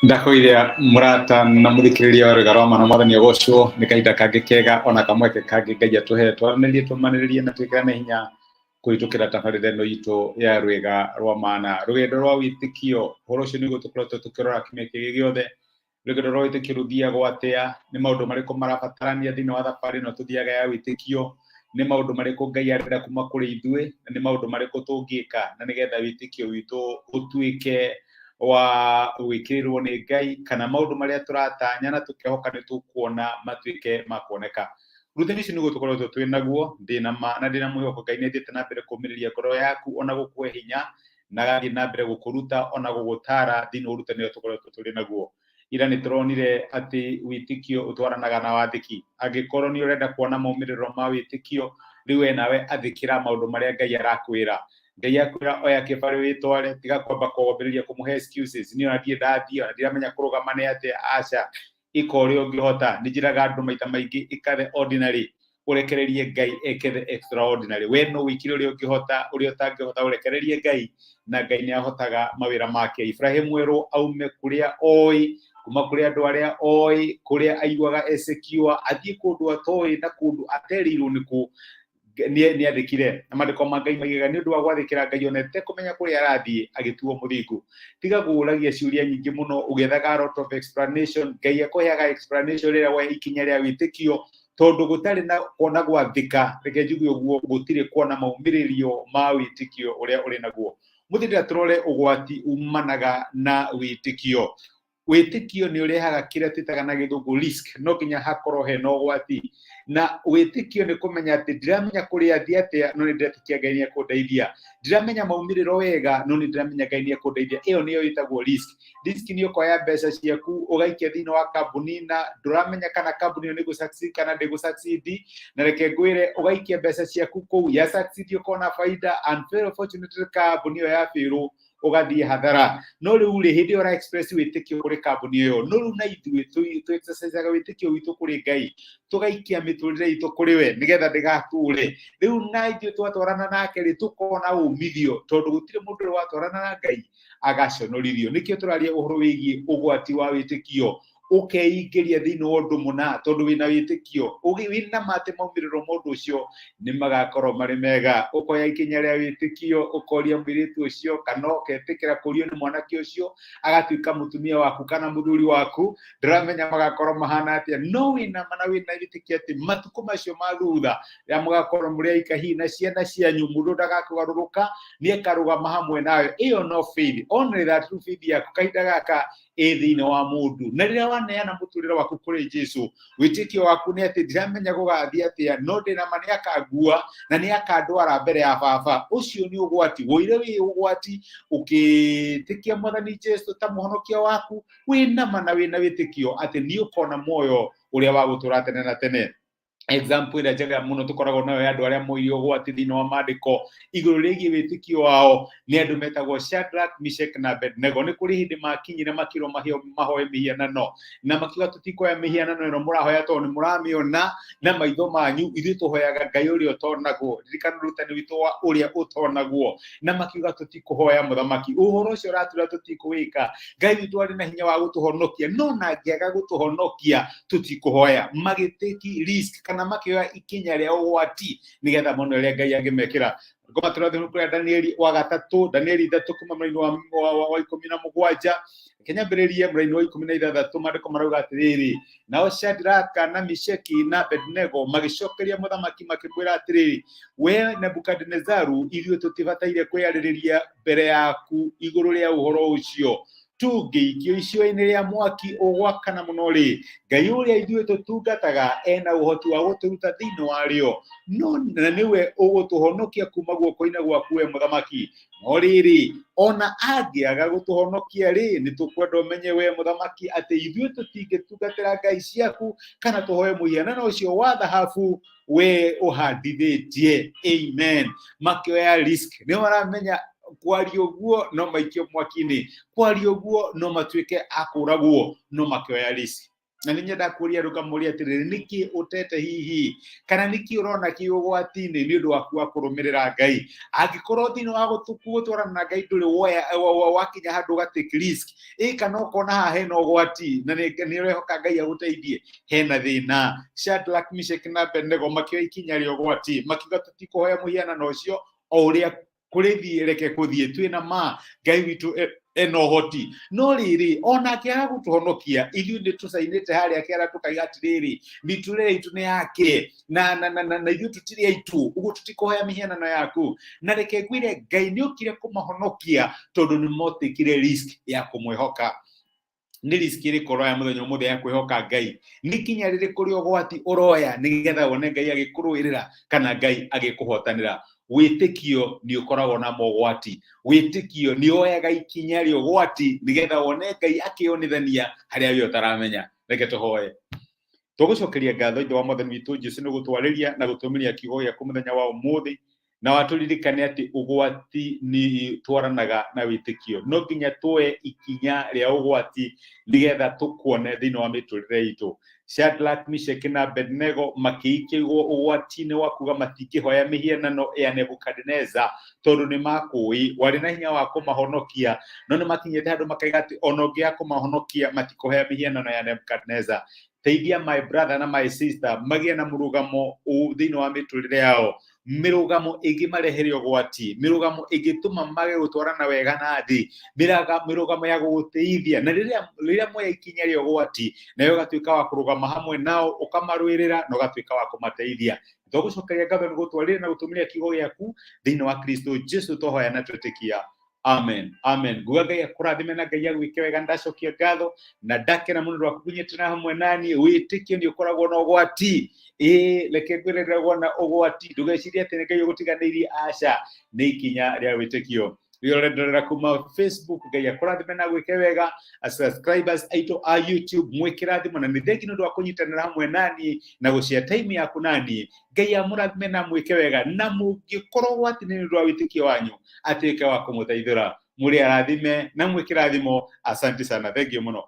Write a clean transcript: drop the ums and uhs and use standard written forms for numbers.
Ndakũgeithia mũrata na mũthikĩrĩria wa Rwĩga rwa Mana, Mwathani agocwo nĩ kahinda kangĩ kega ona kamweke kangĩ Ngai atũhe twaranĩrie, tũmanĩrĩrie na twĩkĩrane hinya kũhĩtũkĩra tabarĩra ĩno itũ ya Rwĩga rwa Mana, rũgendo rwa wĩtĩkio. Ũhoro ũcio nĩguo tũkoretwo tũkĩrora kiumia kĩngĩ gĩothe. Rũgendo rwa wĩtĩkio rũthiagwo atĩa? Nĩ maũndũ marĩkũ marabatarania thĩinĩ wa thabarĩ ĩno tũthiaga ya wĩtĩkio? Nĩ maũndũ marĩkũ Ngai arenda kuma kũrĩ ithuĩ, na nĩ maũndũ marĩkũ tũngĩka na nĩgetha wĩtĩkio witũ ũtuĩke wa gwĩkĩrĩrwo nĩ Ngai, kana maũndũ marĩa tũratanya na tũkehoka nĩ tũkuona matuĩke ma kuoneka? Ũrutani ũcio nĩguo tũkoretwo twĩ naguo. Ndĩna ma na ndĩna mwĩhoko Ngai nĩ athiĩte na mbere kũũmĩrĩria ngoro yaku ona gũkũhe hinya, na agathiĩ na mbere gũkũruta ona gũgũtara thĩinĩ wa ũrutani ũrĩa tũkoretwo tũrĩ naguo. Ira nĩ tũronire atĩ wĩtĩkio ũtwaranaga na wathĩki. Angĩkorwo nĩ ũrenda kuona maumĩrĩro ma wĩtĩkio, rĩu we nawe athĩkĩra maũndũ marĩa Ngai arakwĩra. Ngai akwĩra oya kĩbarĩ wĩtware, tiga kwamba kwambĩrĩria kũmũhe excuses. Niĩ ona ndirĩ ndathiĩ, ona ndiramenya kũrũgama nĩ atĩa, aca. Ĩka ũrĩa ũngĩhota. Nĩ njĩraga andũ maita maingĩ, ĩka the ordinary, ũrekererie Ngai eke the extraordinary. We no wĩkire ũrĩa ũngĩhota, ũrĩa ũtangĩhota ũrekererie Ngai, na Ngai nĩ ahotaga mawĩra make. Ibrahim werwo aume kũrĩa oĩ, kuma kũrĩ andũ arĩa oĩ, kũrĩa aiguaga e secure, athiĩ kũndũ atoĩ na kũndũ aterĩirwo nĩ kũ, nĩ athĩkire. Na maandĩko ma Ngai maigaga nĩ ũndũ wa gwathĩkĩra Ngai ona etekũmenya kũrĩa arathiĩ, agĩtuo mũthingu. Tiga kũũragia ciũria nyingĩ mũno ũgĩethaga lot of explanation. Ngai akũheaga explanation rĩrĩa woya ikinya rĩa wĩtĩkio, tondũ gũtarĩ na kuona gwathĩka, reke njuge ũguo, gũtirĩ kuona maumĩrĩrio ma wĩtĩkio ũrĩa ũrĩ naguo. Mũthĩ tũrore ũgwati umanaga na wĩtĩkio. Wĩtĩkio nĩ ũrehaga kĩrĩa twĩtaga na gĩthũngũ risk. No nginya hakorwo hena ũgwati. Na wĩtĩkio nĩ kũmenya atĩ ndiramenya kũrĩa thiĩ atĩa, no nĩ ndĩretĩkia Ngai nĩ ekũndeithia. Ndiramenya maumĩrĩro wega, no nĩ ndĩramenya Ngai nĩ ekũndeithia. Ĩyo nĩyo ĩtagwo risk. Risk nĩ ũkoya mbeca ciaku ũgaikia thĩinĩ wa kambuni na ndũramenya kana kambuni ĩyo nĩ ĩgũ succeed kana ndĩgũ succeed. Na reke ngwĩre, ũgaikia mbeca ciaku kũu, ya succeed ũkona baida, unfortunately kambuni ĩyo ya fail ũgathiĩ hathara. No rĩu rĩ, hĩndĩ ĩyo ũra express wĩtĩkio kũrĩ kambuni ĩyo. No rĩu na ithuĩ tũ exercisaga wĩtĩkio witũ kũrĩ Ngai, tũgaikia mĩtũrĩre itũ kũrĩ we nĩgetha ndĩgatũre. Rĩu na ithuĩ twatwarana nake rĩ, tũkona umithio, tondũ gũtirĩ mũndũ ũrĩ watwarana na Ngai agaconorithio. Nĩkĩo tũraria ũhoro wĩgiĩ ũgwati wa wĩtĩkio. Ũkeingĩria thĩinĩ wa ũndũ mũna tondũ wĩna wĩtĩkio, wĩna ma atĩ maumĩrĩro ma ũndũ ũcio nĩ magakorwo marĩ mega. Ũkoya ikinya rĩa wĩtĩkio, ũkoria mũirĩtu ũcio kana ũketĩkĩra kũrio nĩ mwanake ũcio agatuĩka mũtumia waku kana mũthuri waku. Ndũramenya magakorwo mahana atĩa, no wĩna ma na wĩna wĩtĩkio atĩ matukũ macio ma thutha rĩrĩa mũgakorwo mũrĩ aika hihi na ciana cianyu, mũndũ ndagakũgarũrũka, nĩ akarũgama hamwe nawe. Ĩyo no faith, only that true faith yaku kahinda gaka ĩ thĩinĩ wa mũndũ. Na rĩrĩa waneana mũtũrĩre waku kũrĩ Jesu, wĩtĩkio waku nĩ atĩ ndiramenya gũgathiĩ atĩa, no ndĩna ma nĩ akangua na nĩ akandwara mbere ya baba. Ũcio nĩ ũgwati woire, wĩ ũgwati ũkĩtĩkia Mwathani Jesu ta mũhonokia waku, wĩna ma na wĩna wĩtĩkio atĩ nĩ ũkona muoyo ũrĩa wa gũtũra tene na tene. Example ĩrĩa njega mũno tũkoragwo nayo ya andũ arĩa moire ũgwati thĩinĩ wa maandĩko igũrũ rĩgiĩ wĩtĩkio wao nĩ andũ metagwo Shadrach, Meshach na Abednego. Nĩ kũrĩ hĩndĩ makinyire makĩrwo mahoe mĩhianano, na makiuga tũtikoya mĩhianano ĩno mũrahoya tondũ nĩ mũramĩona na maitho manyu, ithuĩ tũhoyaga Ngai ũrĩa ũtonagwo. Ririkana ũrutani witũ wa ũrĩa ũtonagwo. Na makiuga tũtikũhoya mũthamaki, ũhoro ũcio ũratwĩra tũtikũwĩka. Ngai witũ arĩ na hinya wa gũtũhonokia, no na angĩaga gũtũhonokia tũtikũhoya. Magĩtĩki risk kana makĩoya ikinya rĩa ũgwati nĩgetha mone ũrĩa Ngai angĩmekĩra. Ngoma tũrathiĩ kũrĩa Danieli wa gatatũ, Danieli 3 kuma mũraini wa 17. Reke nyambĩrĩrie mũraini wa 16. Maandĩko marauga atĩrĩrĩ, nao Shadraka na Meshaki na Abednego magĩcokeria mũthamaki makĩmwĩra atĩrĩrĩ, we Nebukadinezaru, ithuĩ tũtibataire kwĩyarĩrĩria mbere yaku igũrũ rĩa ũhoro ũcio. Tũngĩikio icua-inĩ rĩa mwaki ũgwakana mũno rĩ, Ngai ũrĩa ithuĩ tũtungataga ena ũhoti wa gũtũruta thĩinĩ warĩo, no na nĩwe ũgũtũhonokia kuma guoko-inĩ gwaku we mũthamaki. No rĩrĩ, ona angĩaga gũtũhonokia rĩ, nĩ tũkwenda ũmenye we mũthamaki atĩ ithuĩ tũtingĩtungatĩra ngai ciaku kana tũhoe mũhianano ũcio wa thahabu we ũhandithĩtie. Amen. Makĩoya risk, nĩ maramenya kwaria ũguo no maikio mwaki-inĩ, kwaria ũguo no matuĩke a kũragwo, no makĩoya risk. Na nĩ nyenda kũria andũ ngamũria atĩrĩrĩ, nĩkĩ ũtete hihi, kana nĩkĩ ũrona kĩ ũgwati-inĩ nĩ ũndũ waku wa kũrũmĩrĩra Ngai? Angĩkorwo thĩinĩ wa gũtwarana na Ngai ndũrĩ woya wakinya handũ ũga take risk, ĩ kana ũkona haha hena ũgwati na nĩ ũrehoka Ngai agũteithie, hena thĩna. Shadrach, Meshach na Abednego makĩoya ikinya rĩa ũgwati, makiuga tũtikũhoya mũhianano ũcio, o ũrĩa kũrĩthiĩ reke kũthiĩ, twĩna ma Ngai witũ ena ũhoti. No rĩrĩ, ona akĩaga gũtũhonokia, ithuĩ nĩ tũcainĩte harĩa kĩara tũkaiga atĩrĩrĩ, mĩtũrĩre itũ nĩ yake na ithuĩ tũtirĩ aitũ, ũguo tũtikũhoya mĩhianano yaku. Na reke ngwĩre, Ngai nĩ okire kũmahonokia tondũ nĩ motĩkire risk ya kũmwĩhoka. Nĩ risk ĩrĩkũ ũroya mũthenya ũmũthĩ ya kwĩhoka Ngai? Nĩ kinya rĩrĩkũ rĩa ũgwati ũroya nĩgetha wone Ngai agĩkũrũĩrĩra kana Ngai agĩkũhotanĩra? Wĩtĩkio nĩ ũkoragwo na mogwati. Wĩtĩkio nĩ woyaga ikinya rĩa ũgwati nĩgetha wone Ngai akĩonithania harĩa we ũtaramenya. Reke tũhoe. Tũgũcokeria ngatho Ithe wa Mwathani witũ Jesu nĩ gũtwarĩria na gũtũmĩria kiugo gĩaku mũthenya wa ũmũthĩ, na watũririkane atĩ ũgwati nĩ twaranaga na wĩtĩkio. No nginya tuoe ikinya rĩa ũgwati nĩgetha tũkuone thĩinĩ wa mĩtũrĩre itũ. Shadrach, Meshach na Abednego makĩikio ũgwati-inĩ wa kuga matingĩhoya mĩhianano ya Nebukadneza tondũ nĩ makũĩ warĩ na hinya wa kũmahonokia, no nĩ makinyĩte handũ makaiga atĩ ona ũngĩaga kũmahonokia matikũhoya mĩhianano ya Nebukadneza. Teithia my brother na my sister magĩe na mũrũgamo thĩinĩ wa mĩtũrĩre yao, mĩrũgamo ĩngĩmarehere ũgwati, mĩrũgamo ĩngĩtũma mage gũtwarana wega na thĩ, mĩrũgamo ya gũgũteithia. Na rĩrĩa moya ikinya rĩa ũgwati, nawe ũgatuĩka wa kũrũgama hamwe nao, ũkamarũĩrĩra na ũgatuĩka wa kũmateithia. Tũgũcokeria ngatho nĩ gũtwarĩra na gũtũmĩria kiugo gĩaku thĩinĩ wa Kristo Jesu twahoya na twĩtĩkia. Amen, amen. Nguga Ngai akũrathime na Ngai agwĩke wega. Ndacokia ngatho na ndakena mũno rwa kũnyitana hamwe nani. Wĩtĩkio nĩ ũkoragwo na ũgwati. Ĩĩ, reke ngwĩre, rĩrĩa wona ũgwati ndũgecirie atĩ nĩ Ngai ũgũtiganĩirie, aca, nĩ ikinya rĩa wĩtĩkio. Rĩrĩa ũrendorera kuma Facebook, Ngai akũrathime na gwĩke wega. Subscribers aitũ a YouTube, mwĩkĩrathimo na nĩ thengi nĩ ũndũ wa kũnyitanĩra hamwe nani na gũcia time yaku nani. Ngai amũrathime na mwĩke wega, na mũngĩkorwo ũgwati nĩ ũndũ wa wĩtĩkio wanyu atuĩke wa kũmũteithũra. Mũrĩ arathime na mwĩkĩrathimo. Asante sana, thank you mũno.